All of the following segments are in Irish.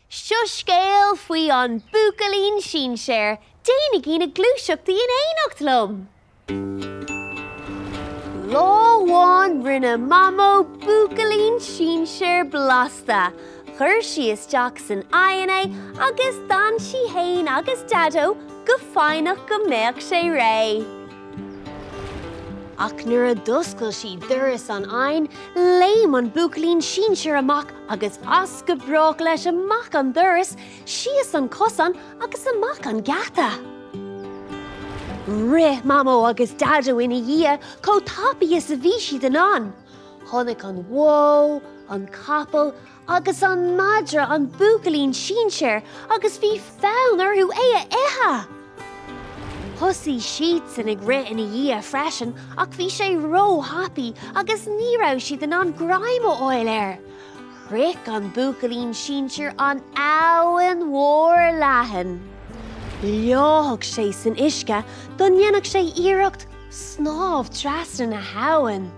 Seo scéal faoi an buachaillín sinséir, déanaigí na gluaiseachtaí in éineacht liom! Lá amháin rinne Mamó buachaillín sinséir blasta. Chuir sí isteach san oigheann é agus d'fhan sí fhéin agus Daideo go foighneach go mbeadh sé réidh. Ach nuair a d'oscail sí doras an oighinn, léim an buachaillín sinséir amach agus as go brách leis amach an doras, síos an cosán agus amach an geata. Rith Mamó agus Daideo ina dhiaidh chomh tapaidh is a bhí siad in ann. Chonaic an bhó, an capall agus an madra an buachaillín sinséir agus bhí fonn orthu é a ithe! Thosaigh siadsan ag rith ina dhiaidh freisin ach bhí sé róthapaidh agus ní raibh siad in ann greim a fháil air. Shroich an buachaillín sinséir an abhainn mhór leathan. Leáigh sé san uisce go ndéanfadh sé iarracht snámh trasna na habhann.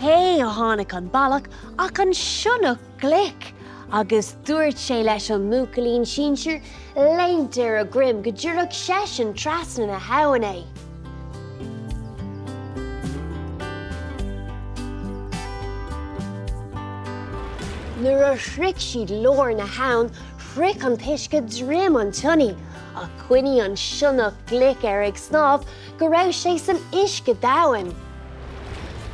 Cé a tháinig an bealach ach an sionnach glic agus dúirt sé leis an mbuachaillín sinséir léimt ar a dhroim go dtabharfadh seisean trasna na habhann é. Nuair a shroich siad lár na habhann, shroich an t-uisce droim an tsionnaigh, ach choinnigh an sionnach glic air ag snámh go raibh sé san uisce domhain.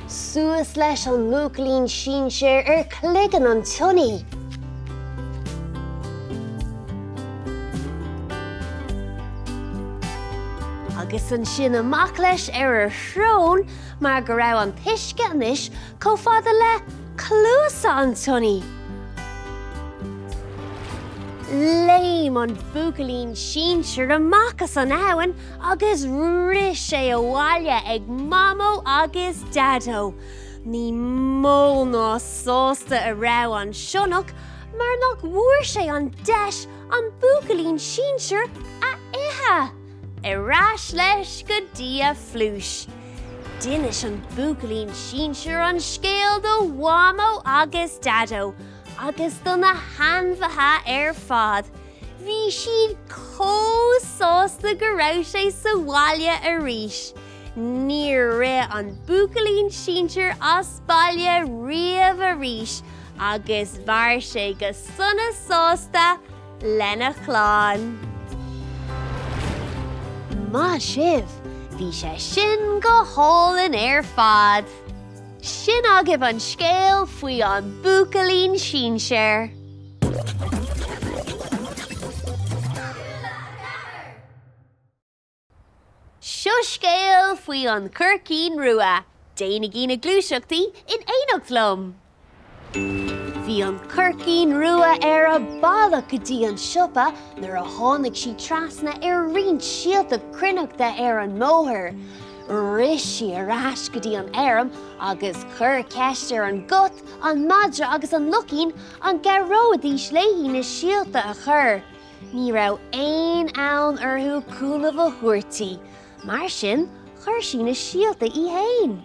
Suas leis an mbuachaillín sinséir ar chloigeann an tsionnaigh. Agus ansin amach leis ar a shrón mar go raibh an t-uisce anois chomh fada le cluasa an tsionnaigh. Léim an buachaillín sinséir amach as an abhainn agus rith sé abhaile ag Mamó agus Daideo. Ní mó ná sásta a raibh an sionnach mar nach bhfuair sé an deis an buachaillín sinséir a ithe. Ar ais leis go dtí a phluais. D'inis an buachaillín sinséir an scéal do Mhamó agus Daideo agus do na hainmhithe ar fad. Bhí siad chomh sásta go raibh sé sa bhaile arís. Níor rith an buachaillín sinséir as baile riamh arís agus mhair sé go sona sásta lena chlann. Maith sibh! Bhí sé sin go hálainn ar fad! Sin agaibh an scéal faoi an buachaillín sinséir. Seo scéal faoi an Chircín Rua. Déanaigí na gluaiseachtaí in éineacht liom. Bhí an Chircín Rua ar a bealach go dtí an siopa nuair a tháinig sí trasna ar roinnt síolta cruithneachta ar an mbóthar. Rith sí ar ais go dtí an fheirm agus chuir ceist ar an gcat, an madra agus an luchín an gcabhróidís léi na síolta a chur. Ní raibh aon fhonn orthu cúnamh a thabhairt di, mar sin chuir sí na síolta í fhéin.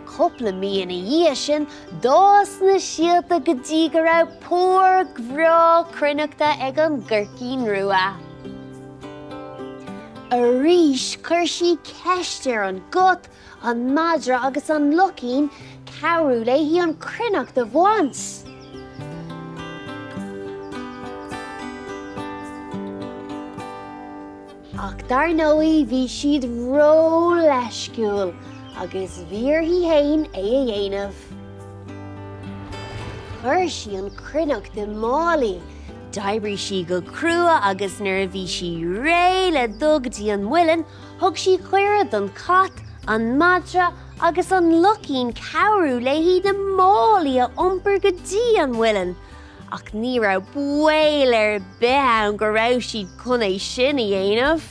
Cúpla mí ina dhiaidh sin, d'fhás na síolta go dtí go raibh páirc bhreá cruithneachta ag an gCircín Rua. Arís chuir sí ceist ar an gcat, an madra agus an luchín cabhrú léi an chruithneacht a bhaint. Ach dar ndóigh bhí siad ró-leisciúil agus bhí uirthi fhéin é a dhéanamh. Chuir sí an chruithneacht i málaí. D'oibrigh sí go crua agus nuair a bhí sí réidh le dul go dtí an muileann, Thug sí cuireadh don chat, an madra agus an luchín cabhrú léi na málaí a iompar go dtí an muileann, ach ní raibh baol ar bith ann go raibh siad chun é sin a dhéanamh.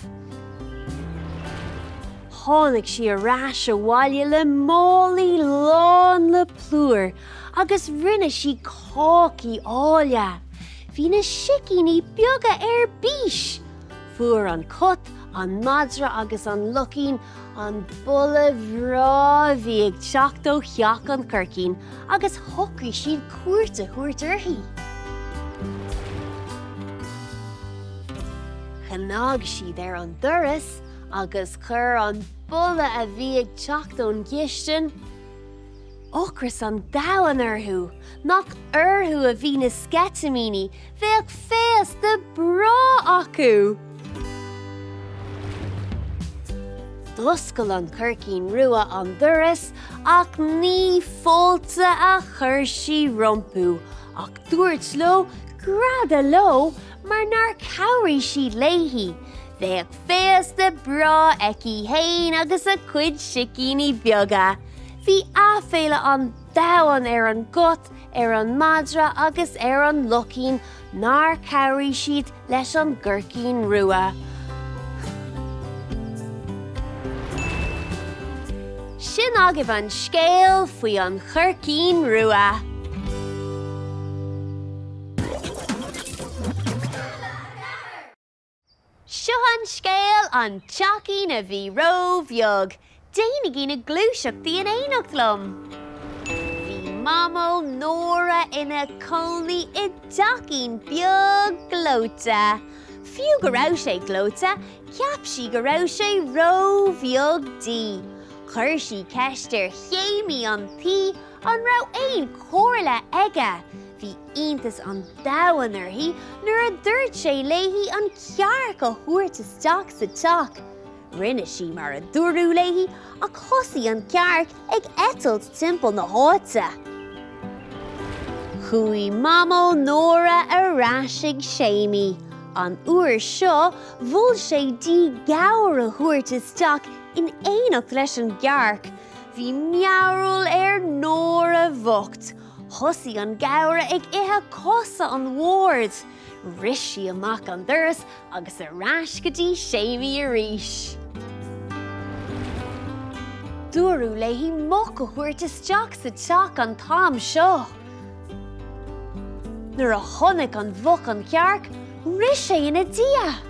Tháinig sí ar ais abhaile le málaí lán le plúr agus rinne sí cácaí áille. Bhí na sicíní beaga ar bís! Fuair an cat, an madra agus an luchín an boladh bhreá a bhí ag teacht ó theach an choircín agus shocraigh siad cuairt a thabhairt uirthi. Chnag siad ar an doras agus chuir an boladh a bhí ag teacht ón gcistin ocras an domhain orthu. Nach orthu a bhí na sceitimíní, bheadh féasta breá acu! D'oscail an Coircín Rua an doras ach ní fáilte a chuir sí rompu ach dúirt leo greadadh leo mar nár chabhraigh siad léi. Bheadh féasta breá aici fhéin agus a cuid sicíní beaga. Bhí aiféala an domhain ar an gcat, ar an madra agus ar an luchín nár chabhraigh siad leis an gCoircín Rua. Sin agaibh an scéal faoi an Choircín Rua. Seo an scéal An Teachín a Bhí Ró-Bheag. Déanaigí na gluaiseachtaí in éineacht liom. Bhí Mamó Nóra ina cónaí i dteachín beag gleoite. Fiú go raibh sé gleoite, cheap sí go raibh sé ró-bheag di. Chuir sí ceist ar Shéimí an tí an raibh aon chomhairle aige. Bhí iontas an domhain uirthi nuair a dúirt sé léi an cearc a thabhairt isteach sa teach. Rinne sí mar a dúradh léi ach thosaigh an cearc ag eitilt timpeall na háite. Chuaigh Mamó Nóra ar ais ag Séimí. An uair seo mhol sé di gabhar a thabhairt isteach in éineacht leis an gcearc. Bhí mearbhall ar Nóra bhocht. Thosaigh an gabhar ag ithe cosa an bhoird. Rith sí amach an doras agus ar ais go dtí Séimí arís. Dúradh léi muc a thabhairt isteach sa teach an t-am seo. Nuair a chonaic an mhuc an chearc, rith sé ina diaidh.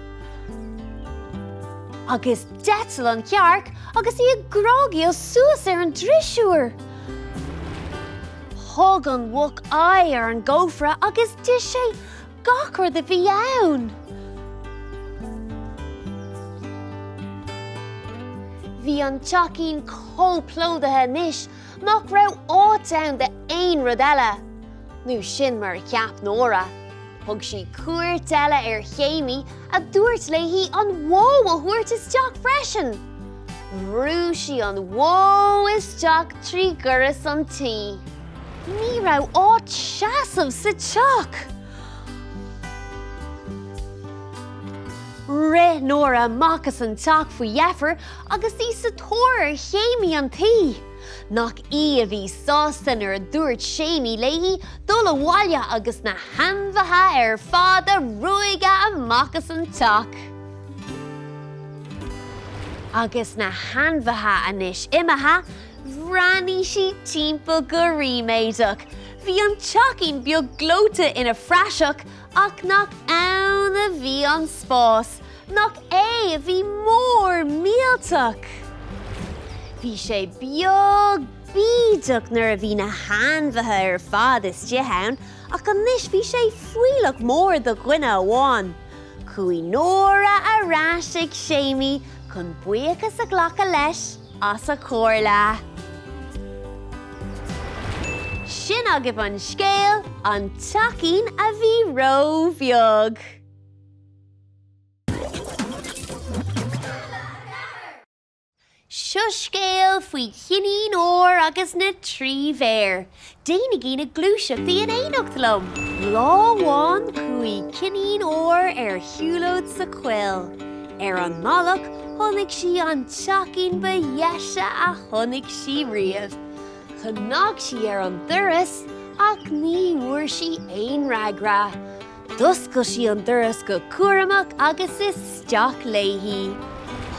Agus d'eitil an chearc agus í ag grágaíl suas ar an drisiúr. Thug an mhuc aghaidh ar an gcófra agus d'ith sé gach rud a bhí ann. Bhí an teachín chomh plódaithe anois nach raibh áit ann d'aon rud eile. Nó sin mar a cheap Nóra. Thug sí cuairt eile ar Shéimí a dúirt léi an bhó a thabhairt isteach freisin. Bhrú sí an bhó isteach trí dhoras an tí. Ní raibh áit seasamh sa teach. Rith Nóra amach as an teach faoi dheifir agus í sa tóir ar Shéimí an tí. Nach í a bhí sásta nuair a dúirt Séimí léi dul abhaile agus na hainmhithe ar fad a ruaigeadh amach as an teach. Agus na hainmhithe anois imithe, bhreathnaigh sí timpeall go ríméadach. Bhí an teachín beag gleoite ina phraiseach ach nach ann a bhí an spás, nach é a bhí mór millteach! Bhí sé beag bídeach nuair a bhí na hainmhithe ar fad istigh ann ach anois bhí sé fuílleach mór do dhuine amháin. Chuaigh Nóra ar ais ag Séimí chun buíochas a ghlacadh leis as a chomhairle. Sin agaibh an scéal, an teachín a bhí ró-bheag. Seo scéal faoi Chinnín Óir agus na Trí Bhéar. Déanaigí na gluaiseachtaí in éineacht liom! Lá amháin chuaigh Cinnín Óir ar shiúlóid sa choill. Ar an mbealach chonaic sí an teachín ba dheise a chonaic sí riamh. Chnag sí ar an doras ach ní bhfuair sí aon fhreagra. D'oscail sí an doras go cúramach agus isteach léi.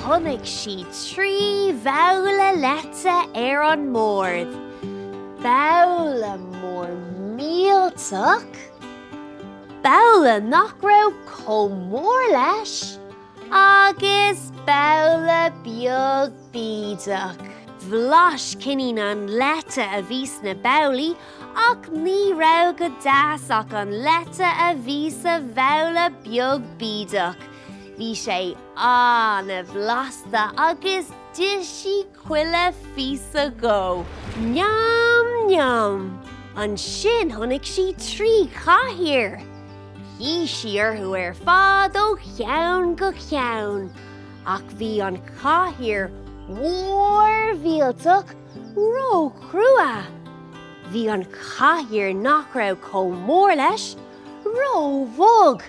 Chonaic sí trí bhabhla leite ar an mbord. Babhla mór millteach, babhla nach raibh chomh mór leis. agus babhla beag bídeach. Bhlais Cinnín an leite a bhí sna babhlaí ach ní raibh go deas ach an leite a bhí sa bhabhla beag bídeach. Bhí sé an-bhlasta agus d'ith sí chuile phíosa dhó. Neam neam! Ansin chonaic sí trí chathaoir. Shuigh sí orthu ar fad ó cheann go ceann. Ach bhí an chathaoir mhór mhillteach ró-chrua. Bhí an chathaoir nach raibh chomh mór leis ró-bhog.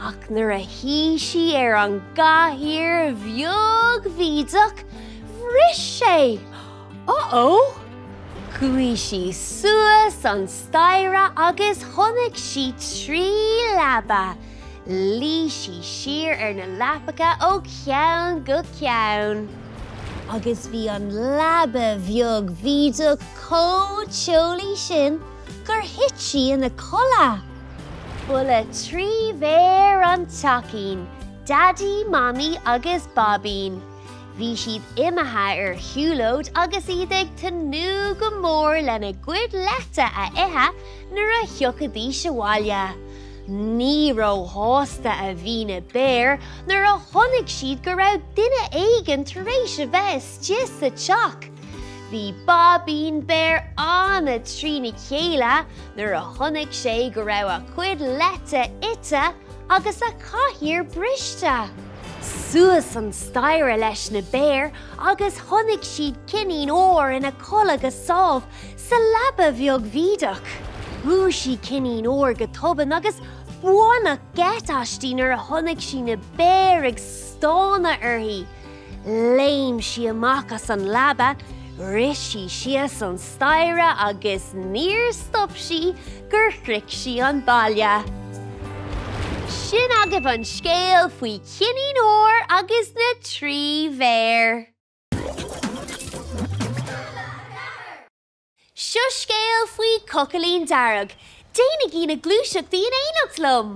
Ach nuair a shuigh sí ar an gcathaoir bheag bhídeach, bhris sé! Uh-oh! Chuaigh sí suas an staighre agus chonaic sí trí leaba. Luigh sí siar ar na leapacha ó cheann go ceann. Agus bhí an leaba bheag bhídeach chomh teolaí sin gur thit sí ina codladh. Bualadh trí bhéar an teachín, Daidí, Mamaí agus Baibín. Bhí siad imithe ar shiúlóid agus iad ag tnúth go mór lena gcuid leite a ithe nuair a thiocfaidís abhaile. Ní róshásta a bhí na béir nuair a chonaic siad go raibh duine éigin tar éis a bheith istigh sa teach. Bhí Baibín Béar an-trína chéile nuair a chonaic sé go raibh a chuid leite ite agus a chathaoir briste. Suas an staighre leis na béir agus chonaic siad Cinnín Óir ina codladh go sámh sa leaba bheag bhídeach. Dhúisigh Cinnín Óir go tobann agus baineadh geit aisti nuair a chonaic sí na béir ag stánadh uirthi. Léim sí amach as an leaba, rith sí síos an staighre agus níor stop sí gur shroich sí an baile. Sin agaibh an scéal faoi Chinnín Óir agus na Trí Bhéar. Seo scéal faoi Chochaillín Dearg. Déanaigí na gluaiseachtaí in éineacht liom!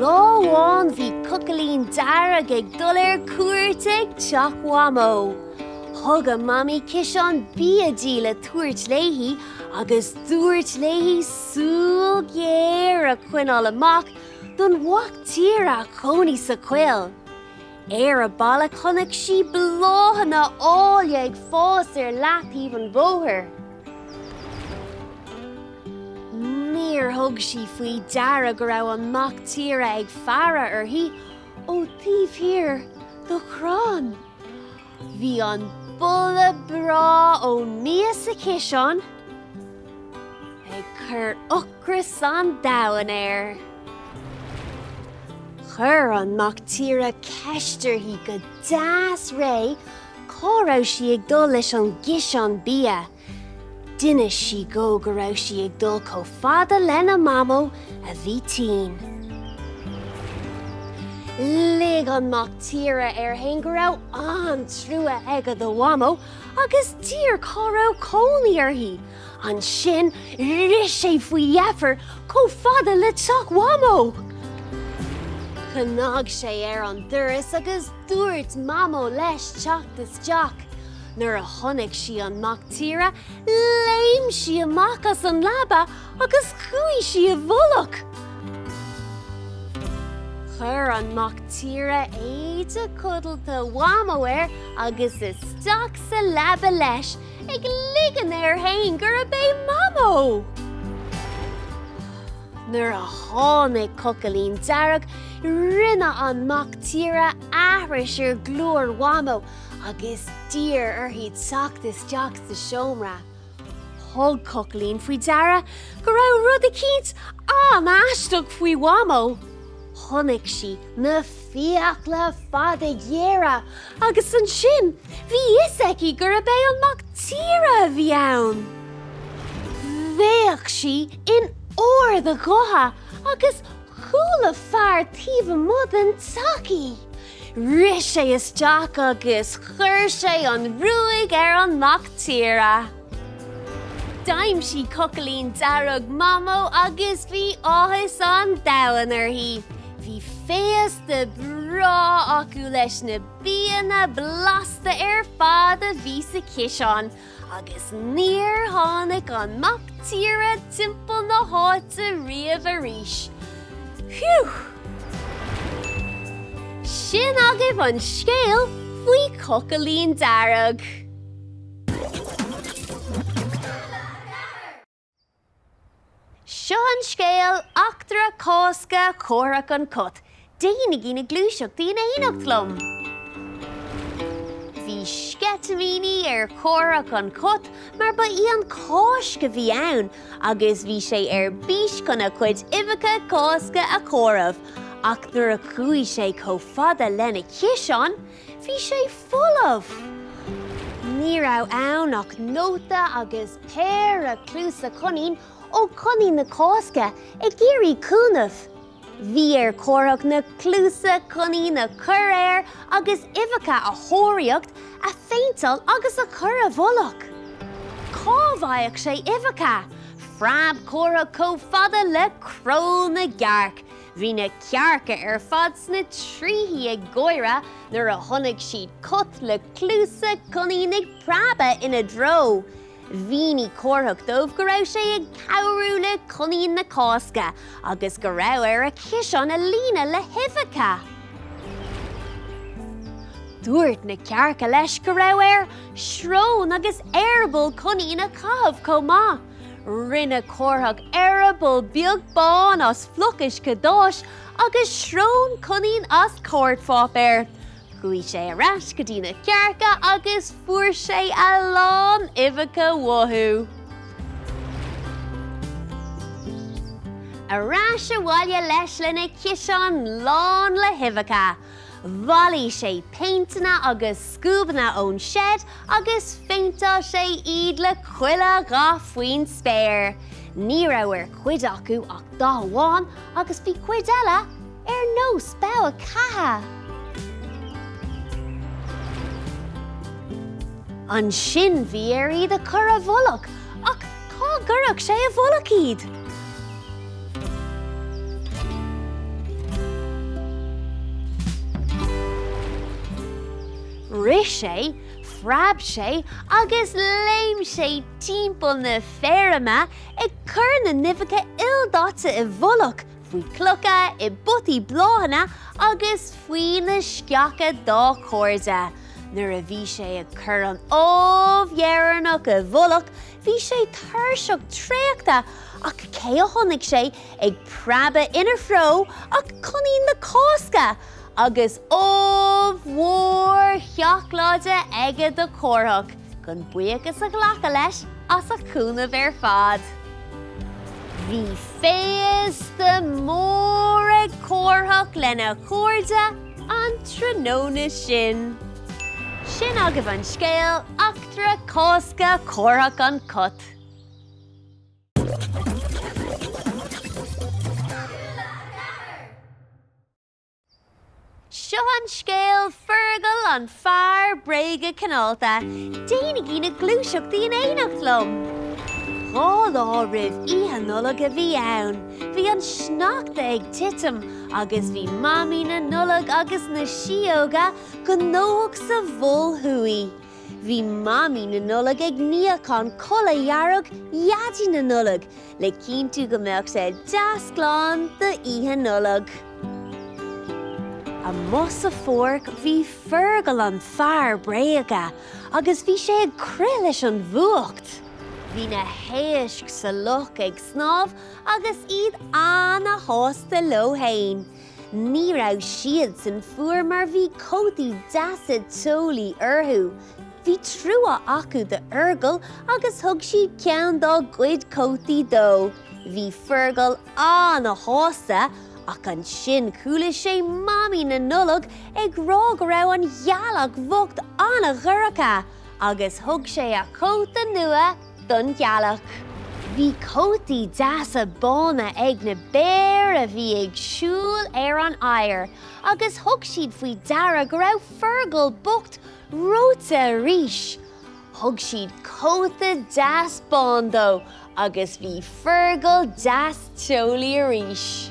Lá amháin bhí Cochaillín Dearg ag dul ar cuairt ag teach Mhamó. Thug a Mamaí ciseán bia di le tabhairt léi agus dúirt léi súil ghéar a choinneáil amach don mhac tíre a chónaigh sa choill. Ar a bealach chonaic sí bláthanna áille ag fás ar leataobh an bhóthair. Níor thug sí faoi deara go raibh an mac tíre ag faire uirthi ó taobh thiar de chrann. Bhí an boladh breá ón mbia sa chiseán ag cur ocras an domhain air. Chuir an mac tíre ceist uirthi go deas réidh cá raibh sí ag dul leis an gciseán bia. D'inis sí dhó go raibh sí ag dul chomh fada lena Mamó a bhí tinn. Lig an mac tíre air fhéin go raibh an-trua aige do Mhamó agus d'iarr cá raibh cónaí uirthi. Ansin rith sé faoi dheifir chomh fada le teach Mhamó. Chnag sé ar an doras agus dúirt Mamó leis teacht isteach. Nuair a chonaic sí an mac tíre, léim sí amach as an leaba agus chuaigh sí i bhfolach. Chuir an mac tíre éide codlata Mhamó air agus isteach sa leaba leis, ag ligean air féin gurb é Mamó! Nuair a tháinig Cochaillín Dearg, rinne an mac tíre aithris ar ghlór Mhamó agus d'iarr uirthi teacht isteach sa seomra. Thug Cochaillín faoi deara go raibh rud eicínt an-aisteach faoi Mhamó. Chonaic sí na fiacla fada géara agus ansin bhí fhios aici gurb é an mac tíre a bhí ann. Bhéic sí in ard a gutha agus chuala fear taobh amuigh den teach í. Rith sé isteach agus chuir sé an ruaig ar an mac tíre. D'aimsigh Cochaillín Dearg Mamó agus bhí áthas an domhain uirthi. Bhí féasta breá acu leis na bianna blasta ar fad a bhí sa chiseán agus níor tháinig an mac tíre timpeall na háite riamh arís. Phew! Sin agaibh an scéal faoi Chochaillín Dearg. Seo an scéal, Eachtra Cásca Chárthach an Cut. Déanaigí na gluaiseachtaí in éineacht liom! Bhí sceitimíní ar Chárthach an Cut mar ba í an Cháisc a bhí ann agus bhí sé ar bís chun a chuid uibheacha Cásca a chomhaireamh ach nuair a chuaigh sé chomh fada lena chiseán, bhí sé folamh! Ní raibh ann ach nóta agus péire cluasa coinín ó Choinín na Cásca ag iarraidh cúnamh. Bhí ar Chárthach na cluasa coinín a chur air agus uibheacha a thóraíocht, a phéinteáil agus a chur i bhfolach. Cá bhfaigheadh sé uibheacha? Phreab Cárthach chomh fada le Cró na gCearc. Bhí na cearca ar fad sna trithí ag gáire nuair a chonaic siad cut le cluasa coinín ag preabadh ina dtreo. Mhínigh Cárthach dóibh go raibh sé ag cabhrú le Coinín na Cásca agus go raibh air a chiseán a líonadh le huibheacha. Dúirt na cearca leis go raibh air srón agus eireaball coinín a chaitheamh chomh maith. Rinne Cárthach eireaball beag bán as flocais cadáis agus srón coinín as cairtpháipéar. Chuaigh sé ar ais go dtí na cearca agus fuair sé a lán uibheacha uathu. Ar ais abhaile leis lena chiseán lán le huibheacha. Bhailigh sé péinteanna agus scuabanna ón seid agus phéinteáil sé iad le chuile dhath faoin spéir. Ní raibh ar chuid acu ach dath amháin agus bhí cuid eile ar nós bogha ceatha. Ansin bhí air iad a chur i bhfolach, ach cá gcuirfeadh sé i bhfolach iad? Rith sé, phreab sé agus léim sé timpeall na feirme ag cur na n-uibheacha ildaite i bhfolach faoi chlocha, i bpotaí bláthanna agus faoi na sceacha dá chairde. Nuair a bhí sé ag cur an ubh dheireanach i bhfolach, bhí sé tuirseach traochta ach cé a chonaic sé ag preabadh ina threo ach Coinín na Cásca agus ubh mhór sheacláide aige do Chárthach chun buíochas a ghlacadh leis as a chúnamh ar fad. Bhí féasta mór ag Cárthach lena chairde an tráthnóna sin. Sin agaibh an scéal, Eachtra Cásca Chárthach an Cut. Seo an scéal Fergal an fear bréige cineálta. Déanaigí na gluaiseachtaí in éineacht liom! 2 lá roimh Oíche Nollag a bhí ann. Bhí an sneachta ag titim agus bhí Mamaí na Nollag agus na síóga gnóthach sa Mhol Thuaidh. Bhí Mamaí na Nollag ag níochán culaith dhearg Dhaidí na Nollag le cinntiú go mbeadh sé deas glan d'Oíche Nollag. Amuigh sa pháirc bhí Fergal an fear bréige agus bhí sé ag crith leis an bhfuacht. Bhí na héisc sa loch ag snámh agus iad ana-shásta leo fhéin. Ní raibh siadsan fuar mar bhí cótaí deasa teolaí orthu. Bhí trua acu do Fhergal agus thug siad ceann dá gcuid cótaí dó. Bhí Fergal ana-shásta ach ansin chuala sé Mamaí na Nollag ag rá go raibh an ghealach bhocht ana-dhorcha agus thug sé a chóta nua don ghealach. Bhí cótaí deasa bána ag na béir a bhí ag siúl ar an oighear agus thug siad faoi deara go raibh Fergal bocht reoite arís. Thug siad cóta deas bán dó agus bhí Fergal deas teolaí arís.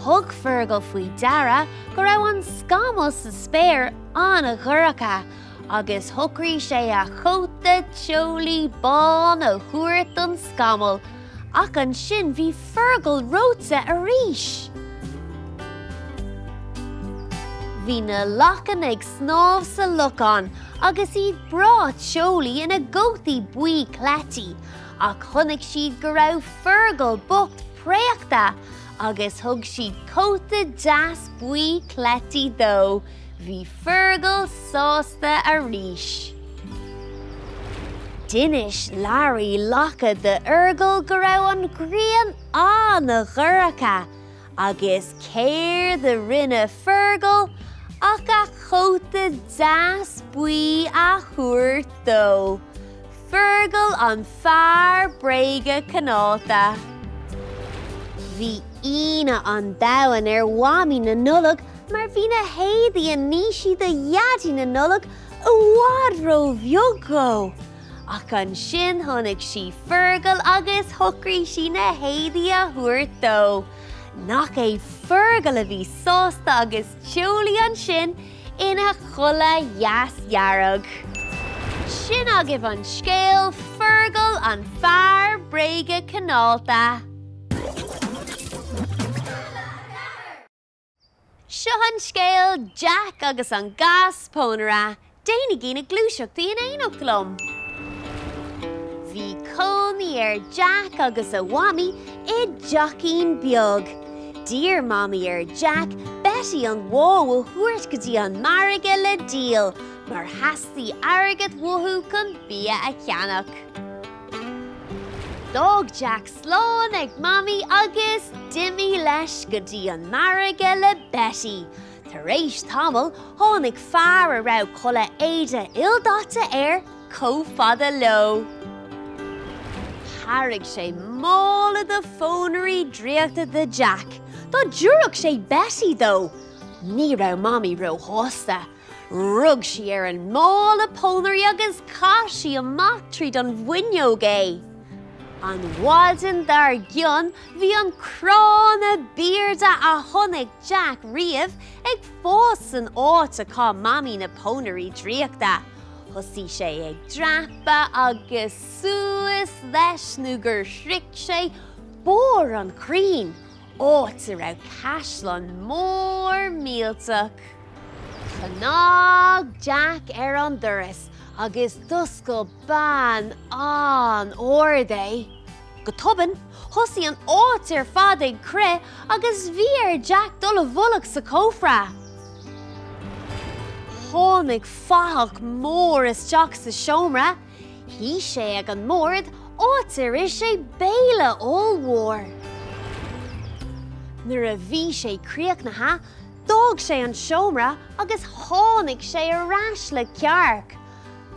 Thug Fergal faoi deara go raibh an scamall sa spéir an-dhorcha agus shocraigh sé a chóta teolaí bán a thabhairt don scamall, ach ansin bhí Fergal reoite arís! Bhí na lachain ag snámh sa lochán agus iad breá teolaí ina gcótaí buí cleití, ach chonaic siad go raibh Fergal bocht préachta agus thug siad cóta deas buí cleití dó. Bhí Fergal sásta arís. D'inis Learaí Lacha d'Fhergal go raibh an ghrian an-dhorcha agus céard a rinne Fergal ach a chóta deas buí a thabhairt dó. Fergal an fear bréige cineálta. Bhí ionadh an domhain ar Mhamaí na Nollag mar bhí na héadaí a nigh sí do Dhaidí na Nollag i bhfad ró-bheag dhó. Ach ansin chonaic sí Fergal agus shocraigh sí na héadaí a thabhairt dó. Nach é Fergal a bhí sásta agus teolaí ansin ina chulaith dheas dhearg. Sin agaibh an scéal Fergal an fear bréige cineálta. Seo an scéal Jack agus an Gas Pónaire. Déanaigí na gluaiseachtaí in éineacht liom! Bhí cónaí ar Jack agus a Mhamaí i dteachín beag. D'iarr Mamaí ar Jack Betty an bhó a thabhairt go dtí an margadh le díol mar theastaigh airgead uathu chun bia a cheannach. D'fhág Jack slán ag Mamaí agus d'imigh leis go dtí an margadh le Betty. Tar éis tamaill, tháinig fear a raibh culaith éide ildaite air chomh fada leo. Thairg sé mála de phónairí draíochta do Jack, dá dtabharfadh sé Betty dó. Ní raibh Mamaí róshásta. Rug sí ar an mála pónairí agus chaith sí amach tríd an bhfuinneog é. An mhaidin dár gcionn bhí an crann ab airde a chonaic Jack riamh ag fás san áit a chaith Mamaí na pónairí draíochta. Thosaigh sé ag dreapadh agus suas leis nó gur shroich sé barr an chrainn, áit a raibh caisleán mór millteach. Chnag Jack ar an doras agus d'oscail bean an-ard é. Go tobann, thosaigh an áit ar fad ag crith agus bhí ar Jack dul i bhfolach sa chófra. Tháinig fathach mór isteach sa seomra. Shuigh sé ag an mbord, áit ar ith sé béile ollmhór. Nuair a bhí sé críochnaithe, d'fhág sé an seomra agus tháinig sé ar ais le cearc.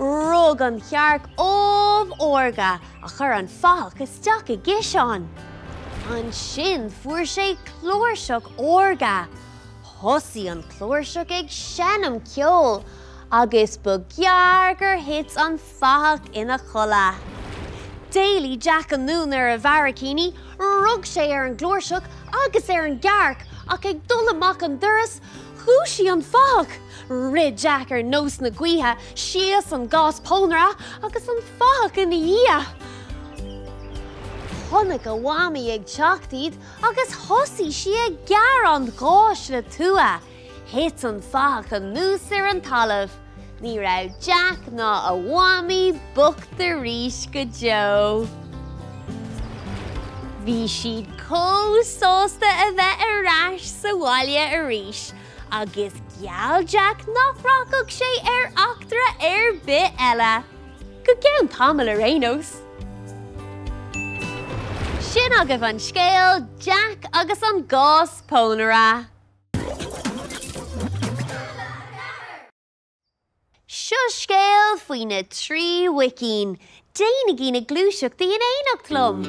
Rug an chearc ubh órga a chuir an fathach isteach i gciseán. Ansin fuair sé cláirseach órga. Thosaigh an chláirseach ag seinm ceoil agus ba ghearr gur thit an fathach ina chodladh. D'éalaigh Jack anonn ar a bharraicíní, rug sé ar an gcláirseach agus ar an gcearc ach ag dul amach an doras, Dhúisigh an fathach! Rith Jack ar nós na gaoithe síos an gás pónaire agus an fathach ina dhiaidh. Chonaic a mhamaí ag teacht iad agus thosaigh sí ag gearradh an gháis le tua. Thit an fathach anuas ar an talamh. Ní raibh Jack ná a mhamaí bocht arís go deo. Bhí siad chomh sásta a bheith ar ais sa bhaile arís agus gheall Jack nach rachadh sé ar eachtra ar bith eile. Go ceann tamaill ar aon nós! Sin agaibh an scéal Jack agus an Gás Pónaire! Seo scéal faoi na 3 mhuicín. Déanaigí na gluaiseachtaí in éineacht liom!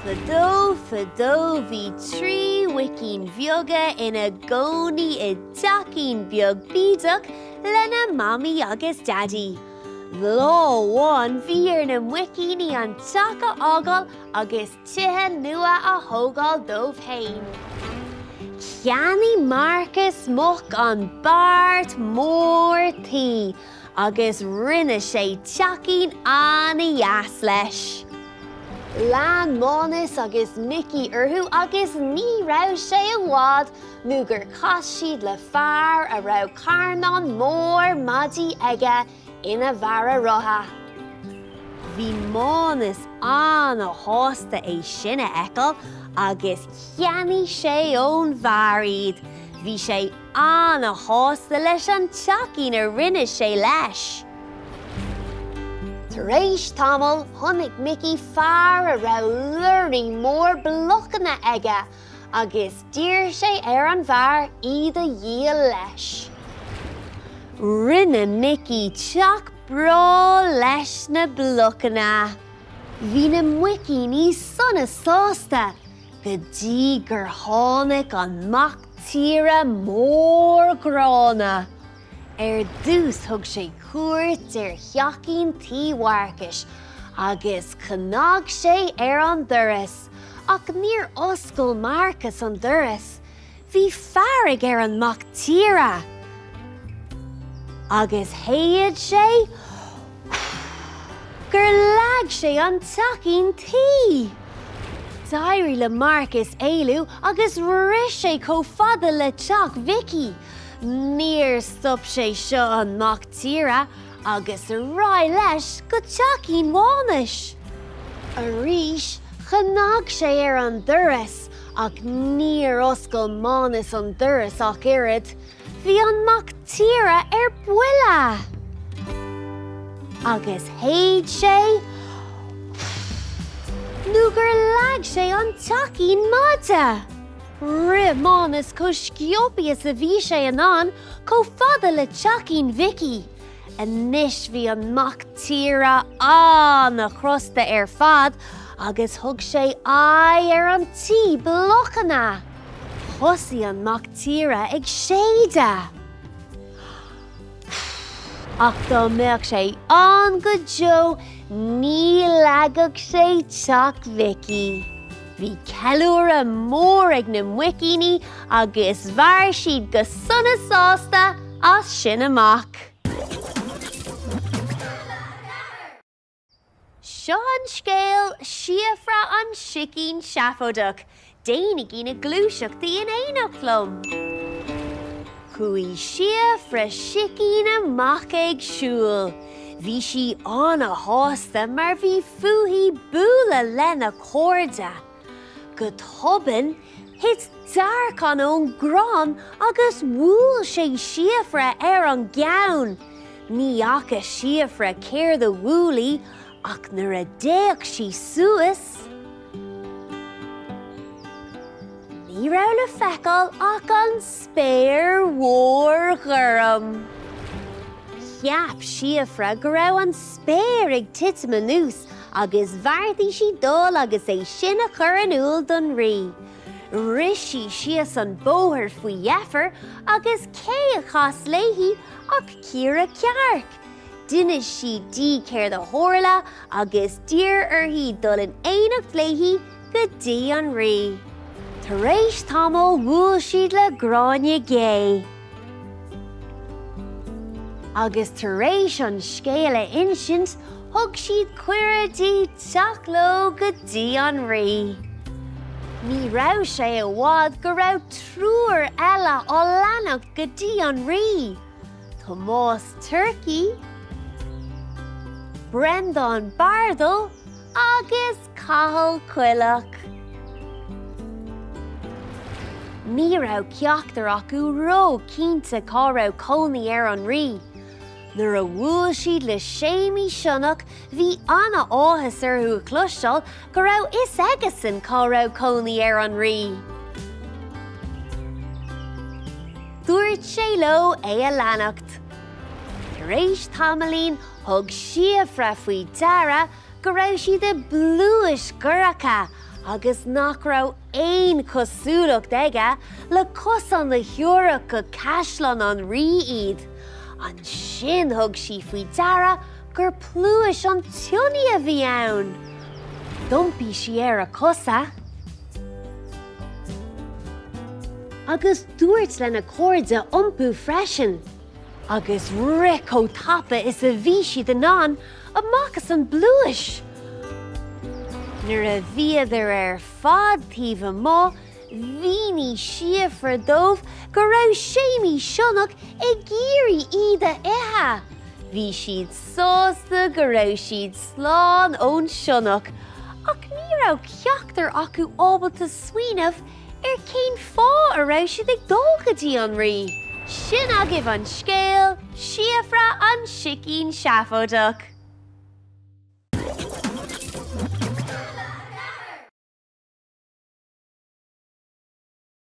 Fadó fadó bhí 3 mhuicín bheaga ina gcónaí i dteachín beag bídeach lena Mamaí agus Daidí. Lá amháin bhí ar na muicíní an teach a fhágáil agus tithe nua a thógáil dóibh féin. Cheannaigh Marcas Muc an beart mór tuí agus rinne sé teachín ana-dheas leis. Lean Mánas agus Micí orthu agus ní raibh sé i bhfad nó gur chas siad le fear a raibh carnán mór maidí aige ina bharra rotha. Bhí Mánas ana-shásta é sin a fheiceáil agus cheannaigh sé ón bhfear iad. Bhí sé ana-shásta leis an teachín a rinne sé leis. Tar éis tamaill chonaic Micí fear a raibh lorry mór blocanna aige agus d'iarr sé ar an bhfear iad a dhíol leis. Rinne Micí teach breá leis na blocanna. Bhí na muicíní sona sásta go dtí gur tháinig an mac tíre mór gránna. Ar dtús thug sé cuairt ar theachín tuí Mharcais agus chnag sé ar an doras, ach níor oscail Marcas an doras. Bhí fearg ar an mac tíre agus shéid sé gur leag sé an teachín tuí. D'éirigh le Marcas éalú agus rith sé chomh fada le teach Mhicí. Níor stop sé seo an mac tíre agus ar aghaidh leis go teachín Mhánais. Arís chnag sé ar an doras ach níor oscail Mánas an doras ach oiread. Bhí an mac tíre ar buile! Agus shéid sé nó gur leag sé an teachín maide. Rith Mánas chomh sciobtha is a bhí sé in ann chomh fada le teachín Mhicí. Anois bhí an mac tíre ana-chrosta ar fad agus thug sé aghaidh ar an tí blocanna. Thosaigh an mac tíre ag séideadh. Ach dá mbeadh sé ann go deo ní leagfadh sé teach Mhicí. Bhí ceiliúradh mór ag na muicíní agus mhair siad go sona sásta as sin amach. Seo an scéal, Síofra an Sicín Seafóideach. Déanaigí na gluaiseachtaí in éineacht liom. Chuaigh Síofra Sicín amach ag siúl. Bhí sí ana-shásta mar bhí fúithi bualadh lena cairde. Go tobann, thit dearcán ón gcrann agus bhuail sé Síofra ar an gceann. Ní fhaca Síofra céard a bhuail í ach nuair a d'fhéach sí suas, ní raibh le feiceáil ach an spéir mhór ghorm. Cheap Síofra go raibh an spéir ag titim anuas agus bheartaigh sí dul agus é sin a chur in iúl don rí. Rith sí síos an bóthar faoi dheifir agus cé a chas léi ach Ciara Cearc. D'inis sí di céard a tharla agus d'iarr uirthi dul in éineacht léi go dtí an rí. Tar éis tamaill bhuail siad le Gráinne Gé. Agus tar éis an scéal a insint thug siad cuireadh di teacht leo go dtí an rí. Ní raibh sé i bhfad go raibh triúr eile á leanacht go dtí an rí. Tomás Turcaí, Breandán Bardal agus Cathal Coileach. Ní raibh ceachtar acu ró-chinnte cá raibh cónaí ar an rí. Nuair a bhuail siad le Séimí Sionnach bhí ana-áthas orthu a chloisteáil go raibh fhios aigesan cá raibh cónaí ar an rí. Dúirt sé leo é a leanacht. Tar éis tamaillín thug Síofra faoi deara go raibh siad i bpluais dhorcha agus nach raibh aon chosúlacht aige le cosán a thiúrfadh go caisleán an rí iad. Ansin thug sí faoi deara gur pluais an tsionnaigh a bhí ann. D'iompaigh sí ar a cosa. agus dúirt lena cairde iompú freisin. Agus rith chomh tapa is a bhí siad in ann amach as an bpluais. Nuair a bhíodar ar fad taobh amuigh, mhínigh Síofra dóibh go raibh Séimí Sionnach ag iarraidh iad a ithe. Bhí siad sásta go raibh siad slán ón sionnach, ach ní raibh ceachtar acu ábalta smaoineamh ar cén fáth a raibh siad ag dul go dtí an rí. Sin agaibh an scéal, Síofra an Sicín Seafóideach!